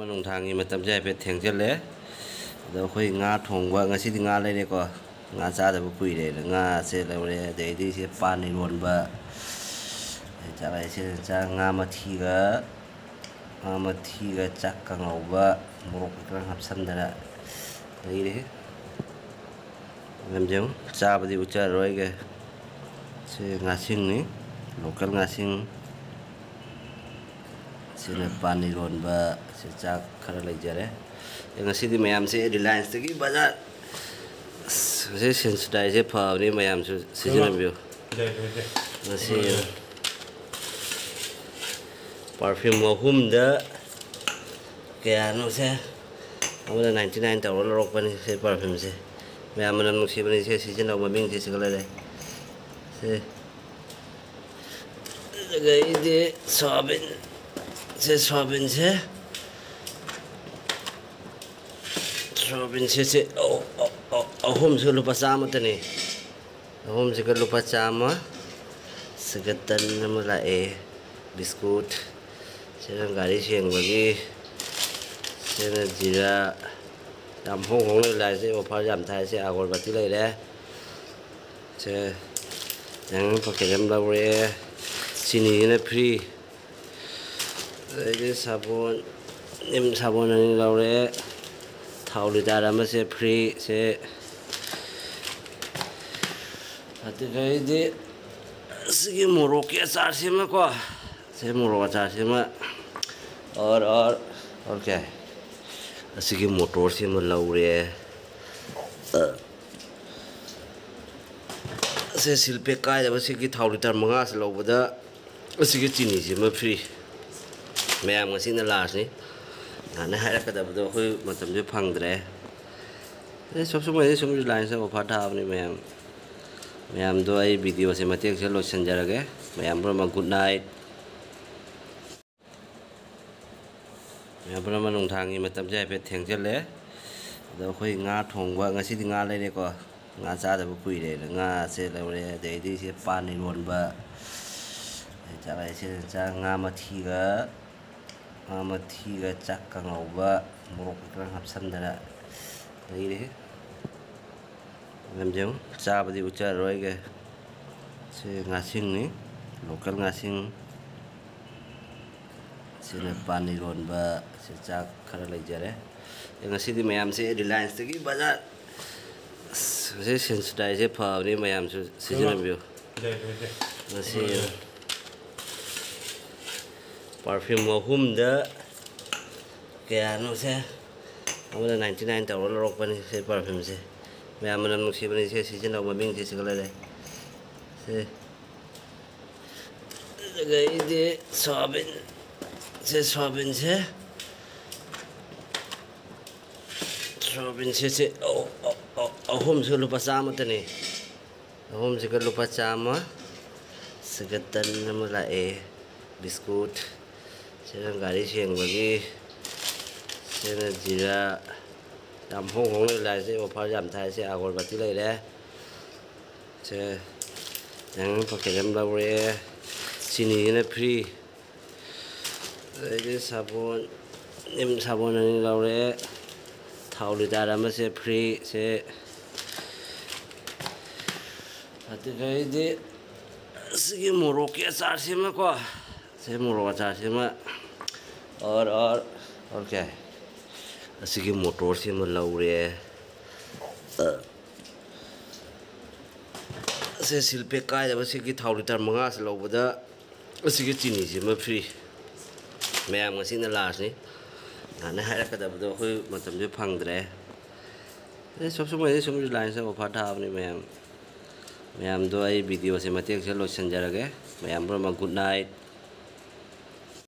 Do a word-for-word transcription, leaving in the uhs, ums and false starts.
ꯅꯨꯡꯗꯥꯡꯒꯤ ꯃꯇꯝꯁꯦ ꯍꯥꯏꯐꯦꯠ ꯊꯦꯡꯖꯤꯜꯂꯦ꯫ ꯑꯗꯣ ꯑꯩꯈꯣꯏ ꯉꯥ ꯊꯣꯡꯕ, ꯉꯁꯤꯗꯤ ꯉꯥ ꯂꯩꯔꯦꯀꯣ꯫ ꯉꯥ ꯆꯥꯗꯕ ꯀꯨꯏꯔꯦꯅ ꯉꯥꯁꯦ ꯂꯧꯔꯦ꯫ ꯑꯗꯩꯗꯤ ꯁꯤ ꯄꯥꯟ ꯏꯔꯣꯟꯕ, ꯑꯗꯩ ꯆꯥꯛ ꯂꯩꯔꯦ꯫ ꯁꯤ ꯆꯥꯛ, ꯉꯥ ꯃꯊꯤꯒ, ꯉꯥ ꯃꯊꯤꯒ ꯆꯥꯛꯀ ꯉꯧꯕ, ꯃꯣꯔꯣꯛ ꯈꯔ ꯍꯥꯞꯆꯟꯗꯅ ꯂꯩꯔꯦ꯫ ꯃꯌꯥꯝꯁꯦ ꯌꯦꯡꯉꯨ, ꯆꯥꯕꯗꯤ ꯎꯠꯆꯔꯔꯣꯏꯒꯦ꯫ ꯁꯤ ꯉꯥꯁꯤꯡꯅꯤ, local ꯉꯥꯁꯤꯡ꯫ ꯁꯤꯅ ꯄꯥꯟ ꯏꯔꯣꯟꯕ, ꯁꯤ ꯆꯥꯛ ꯈꯔ ꯂꯩꯖꯔꯦ꯫ ꯑꯦ, ꯉꯁꯤꯗꯤ ꯃꯌꯥꯝꯁꯦ Relianceꯇꯒꯤ ꯕꯖꯥꯔ, ꯑꯁ, ꯉꯁꯤ Sensodyneꯁꯦ ꯐꯕꯅꯤ, ꯃꯌꯥꯝꯁꯨ ꯁꯤꯖꯤꯟꯅꯕꯤꯌꯨ꯫ ꯂꯩ, ꯂꯩ, ꯂꯩ꯫ ꯉꯁꯤ perfume ꯑꯍꯨꯝꯗ ꯀꯌꯥꯅꯣꯁꯦ, ꯑꯃꯅ ninety nine ꯇꯧꯔ ꯂꯧꯔꯛꯄꯅꯤ ꯁꯤ perfumeꯁꯦ꯫ ꯃꯌꯥꯝ ꯃꯅꯝ ꯅꯨꯡꯁꯤꯕꯅꯤ ꯁꯦ, ꯁꯤꯖꯤꯟꯅꯧ, ꯃꯃꯤꯡꯁꯦ ꯁꯤꯒ ꯂꯩꯔꯦ꯫ ꯁꯦ꯫ ꯑꯗꯨꯗꯒꯤꯗꯤ ꯁꯣꯌꯥꯕꯤꯟ, ꯁꯦ ꯁꯣꯌꯥꯕꯤꯟꯁꯦ, ꯁꯣꯌꯥꯕꯤꯟꯁꯦ ꯁꯦ, ꯑ-, ꯑ-, ꯑ-, ꯑꯍꯨꯝꯁꯨ ꯂꯨꯄꯥ ꯆꯥꯝꯃꯇꯅꯤ꯫ ꯑꯍꯨꯝꯁꯤꯒ ꯂꯨꯄꯥ ꯆꯥꯝꯃ꯫ ꯁꯤꯒ ꯇꯟ ꯑꯃ ꯂꯥꯛꯑꯦ, biscuit꯫ ꯁꯤꯅ ꯒꯥꯔꯤ ꯁꯦꯡꯕꯒꯤ, ꯁꯤꯅ ꯖꯤꯔꯥ꯫ ꯌꯥꯝ ꯍꯣꯡ ꯍꯣꯡꯅ ꯂꯥꯛꯏꯁꯦ, offer ꯌꯥꯝ ꯊꯥꯏ꯫ ꯁꯤ ꯑꯒꯔꯕꯇꯤ ꯂꯩꯔꯦ꯫ ꯁꯦ, ꯌꯥꯡ packet ꯑꯃ ꯂꯧꯔꯦ꯫ ꯆꯤꯅꯤꯁꯤꯅ free꯫ ꯑꯗꯩꯗꯤ ꯁꯥꯄꯣꯟ, ꯅꯤꯝ ꯁꯥꯄꯣꯟ ꯑꯅꯤ ꯂꯧꯔꯦ꯫ ꯊꯥꯎ litre ꯑꯃꯁꯦ free꯫ ꯁꯦ, ꯑꯗꯨꯗꯩꯗꯤ ꯁꯤꯒꯤ ꯃꯣꯔꯣꯛꯀꯤ ꯑꯆꯥꯔꯁꯤꯃꯀꯣ, ꯁꯤ ꯃꯣꯔꯣꯛ ꯑꯆꯥꯔꯁꯤꯃ, ꯑꯣꯔ, ꯑꯣꯔ, ꯑꯣꯔ ꯀꯌꯥ? ꯑꯁꯤꯒꯤ ꯃꯣꯇꯣꯔꯁꯤꯃ ꯂꯧꯔꯦ꯫ ꯁꯦ seal pack ꯀꯥꯏꯗꯕ, ꯁꯤꯒꯤ ꯊꯥꯎ litre ꯃꯉꯥꯁꯤ ꯂꯧꯕꯗ ꯑꯁꯤꯒꯤ ꯆꯤꯅꯤꯁꯤꯃ free꯫ ꯃꯌꯥꯝ, ꯉꯁꯤꯅ lastꯅꯤ꯫ ꯅꯍꯥꯟꯅ ꯍꯥꯏꯔꯛꯀꯗꯕꯗꯣ ꯑꯩꯈꯣꯏ ꯃꯇꯝꯁꯦ ꯐꯪꯗ꯭ꯔꯦ꯫ ꯑꯦ, ꯁꯨꯝ, ꯁꯨꯝ, ꯑꯩ ꯁꯨꯝ Relianceꯅ offer ꯊꯥꯕꯅꯤ ꯃꯌꯥꯝ꯫ ꯃꯌꯥꯝꯗꯣ ꯑꯩ videoꯁꯦ ꯃꯇꯦꯛꯁꯦ ꯂꯣꯏꯁꯤꯟꯖꯔꯒꯦ꯫ ꯃꯌꯥꯝ ꯄꯨꯝꯅꯃꯛ good night꯫ ꯃꯌꯥꯝ ꯄꯨꯝꯅꯃꯛ ꯅꯨꯡꯗꯥꯡꯒꯤ ꯃꯇꯝꯁꯦ ꯍꯥꯏꯐꯦꯠ ꯊꯦꯡꯖꯤꯜꯂꯦ꯫ ꯑꯗꯣ ꯑꯩꯈꯣꯏ ꯉꯥ ꯊꯣꯡꯕ, ꯉꯁꯤꯗꯤ ꯉꯥ ꯂꯩꯔꯦꯀꯣ꯫ ꯉꯥ ꯆꯥꯗꯕ ꯀꯨꯏꯔꯦꯅ ꯉꯥꯁꯦ ꯂꯧꯔꯦ꯫ ꯑꯗꯩꯗꯤ ꯁꯤ ꯄꯥꯟ ꯏꯔꯣꯟꯕ, ꯑꯗꯩ ꯆꯥꯛ ꯂꯩꯔꯦ꯫ ꯁꯤ ꯆꯥꯛ, ꯉꯥ ꯃꯊꯤꯒ ꯃꯊꯤꯒ ꯆꯥꯛꯀ ꯉꯧꯕ, ꯃꯣꯔꯣꯛꯀ ꯈꯔ ꯍꯥꯞꯆꯟꯗꯅ ꯂꯩꯔꯦ꯫ ꯃꯌꯥꯝꯁꯦ ꯌꯦꯡꯉꯨ, ꯆꯥꯕꯗꯤ ꯎꯠꯆꯔꯔꯣꯏꯒꯦ꯫ ꯁꯤ ꯉꯥꯁꯤꯡꯅꯤ, local ꯉꯥꯁꯤꯡ꯫ ꯁꯤꯅ ꯄꯥꯟ ꯏꯔꯣꯟꯕ, ꯁꯤ ꯆꯥꯛ ꯈꯔ ꯂꯩꯖꯔꯦ꯫ ꯑꯦ, ꯉꯁꯤꯗꯤ ꯃꯌꯥꯝꯁꯦ Relianceꯇꯒꯤ ꯕꯖꯥꯔ, ꯑꯁ, ꯉꯁꯤ ꯁꯦꯟꯁꯤꯇꯥꯏꯖꯔꯁꯦ ꯐꯕꯅꯤ, ꯃꯌꯥꯝꯁꯨ ꯁꯤꯖꯤꯟꯅꯕꯤꯌꯨ꯫ ꯉꯁꯤ perfume ꯑꯍꯨꯝꯗ ꯀꯌꯥꯅꯣꯁꯦ, ꯑꯃꯗ ninety nine ꯇꯧꯔ ꯂꯧꯔꯛꯄꯅꯤ ꯁꯤ perfumeꯁꯦ꯫ ꯃꯌꯥꯝ ꯃꯅꯝ ꯅꯨꯡꯁꯤꯕꯅꯤ, ꯁꯦ ꯁꯤꯖꯤꯟꯅꯧ, ꯃꯃꯤꯡꯁꯦ ꯁꯤꯒ ꯂꯩꯔꯦ꯫ ꯁꯤ ꯑꯗꯨꯗꯒꯤꯗꯤ ꯁꯣꯌꯥꯕꯤꯟ, ꯁꯦ ꯁꯣꯌꯥꯕꯤꯟꯁꯦ, ꯁꯣꯌꯥꯕꯤꯟꯁꯦ ꯁꯦ ꯑ-, ꯑ-, ꯑ-, ꯑꯍꯨꯝꯁꯨ ꯂꯨꯄꯥ ꯆꯥꯝꯃꯇꯅꯤ꯫ ꯑꯍꯨꯝꯁꯤꯒ ꯂꯨꯄꯥ ꯆꯥꯝꯃ꯫ ꯁꯤꯒ ꯇꯟ ꯑꯃ ꯂꯥꯛꯑꯦ, ꯕꯤꯁꯀꯨꯠ꯫ ꯁꯤꯅ ꯒꯥꯔꯤ ꯁꯦꯡꯕꯒꯤ꯫ ꯁꯤꯅ ꯖꯤꯔꯥ꯫ ꯌꯥꯝ ꯍꯣꯡ ꯍꯣꯡꯅ ꯂꯥꯛꯏꯁꯦ, offer ꯌꯥꯝ ꯊꯥꯏ꯫ ꯁꯤ ꯑꯒꯔꯕꯇꯤ ꯂꯩꯔꯦ꯫ ꯁꯦ, ꯌꯥꯡꯉꯪ packet ꯑꯃ ꯂꯧꯔꯦ꯫ ꯆꯤꯅꯤꯁꯤꯅ free꯫ ꯑꯗꯩꯗꯤ ꯁꯥꯄꯣꯟ, ꯅꯤꯝ ꯁꯥꯄꯣꯟ ꯑꯅꯤ ꯂꯧꯔꯦ꯫ ꯊꯥꯎ litre ꯑꯃꯁꯦ free꯫ ꯁꯦ, ꯑꯗꯨꯗꯩꯗꯤ ꯁꯤꯒꯤ ꯃꯣꯔꯣꯛꯀꯤ ꯑꯆꯥꯔꯁꯤꯃꯀꯣ, ꯁꯤ ꯃꯣꯔꯣꯛ ꯑꯆꯥꯔꯁꯤꯃ, ꯑꯣꯔ, ꯑꯣꯔ, ꯑꯣꯔ ꯀꯌꯥ? ꯑꯁꯤꯒꯤ ꯃꯣꯇꯣꯔꯁꯤꯃ ꯂꯧꯔꯦ꯫ ꯁꯦ seal pack ꯀꯥꯏꯗꯕ ꯁꯤꯒꯤ ꯊꯥꯎ litre ꯃꯉꯥꯁꯤ ꯂꯧꯕꯗ ꯑꯁꯤꯒꯤ ꯆꯤꯅꯤꯁꯤꯃ free꯫ ꯃꯌꯥꯝ, ꯉꯁꯤꯅ lastꯅꯤ꯫ ꯅꯍꯥꯟꯅ ꯍꯥꯏꯔꯛꯀꯗꯕꯗꯣ ꯑꯩꯈꯣꯏ ꯃꯇꯝꯁꯦ ꯐꯪꯗ꯭ꯔꯦ꯫ ꯑꯦ, ꯁꯨꯝ ꯁꯨꯝ ꯑꯩ ꯁꯨꯝ Relianceꯇ offer ꯊꯥꯕꯅꯤ ꯃꯌꯥꯝ꯫ ꯃꯌꯥꯝꯗꯣ ꯑꯩ videoꯁꯦ ꯃꯇꯦꯛꯁꯦ ꯂꯣꯏꯁꯤꯟꯖꯔꯒꯦ꯫ ꯃꯌꯥꯝ ꯄꯨꯝꯅꯃꯛ good night꯫